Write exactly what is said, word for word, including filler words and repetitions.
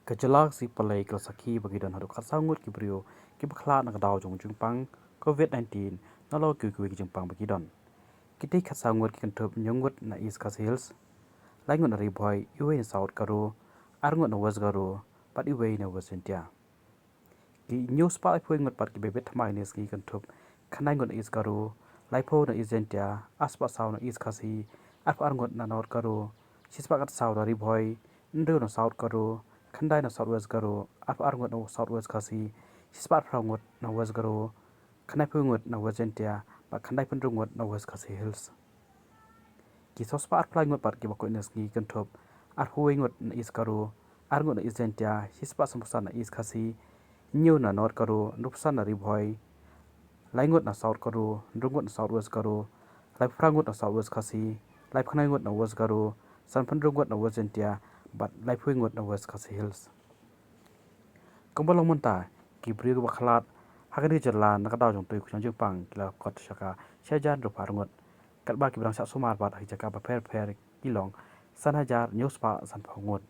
Ka jylla Khasi Palei ka la sakhi ba ki don haduh khatsaw ngut ki briew kiba khlad na ka daw jong jingpang covid nineteen, nalor kiwei kiwei ki jingpang ba ki don. Kitei khatsaw ngut ki kynthup hynñiew ngut na East Khasi Hills, lai ngut na Ri Bhoi, iwei na South Garo, ar ngut na West Garo, bad iwei na West Jaintia. Ki hynñiew spah laiphew ngut pat kiba bit thymmai ne sngi kynthup khyndai ngut na East Garo, laiphew na East Jaintia, ar spah saw na East Khasi, arphew ar ngut na North Garo, shi spah khatsaw na Ri Bhoi, hynriew na South Garo, khyndai na South West Garo, arphew ar ngut na South West Khasi, shi spah arphew ngut na West Garo, khyndaiphew ngut na West Jaintia, bad khyndaiphew hynriew ngut na West Khasi Hills. Ki saw spah arphew lai ngut pat kiba koit ne sngi kynthup arphew wei ngut na East Garo, ar ngut na East Jaintia, shi spah sanphew san na East Khasi, hynñiew na North Garo, hynriewphew san na Ri Bhoi, lai ngut na South Garo, hynriew ngut na South West Garo, laiphew phra ngut na South West Khasi, laiphew khyndai ngut na West Garo, sanphew hynriew ngut na West Jaintia, bad laiphew wei ngut na West Khasi Hills. Kumba long mynta, ki briew kiba khlad ha kane ka jylla na ka daw jong utei u khñiang jingpang ki la kot sha ka shi hajar hynriewphew ar ngut, katba kiba dang shah sumar bad ha ki jaka bapher bapher ki long san hajar hynñiew spah sanphew ngut.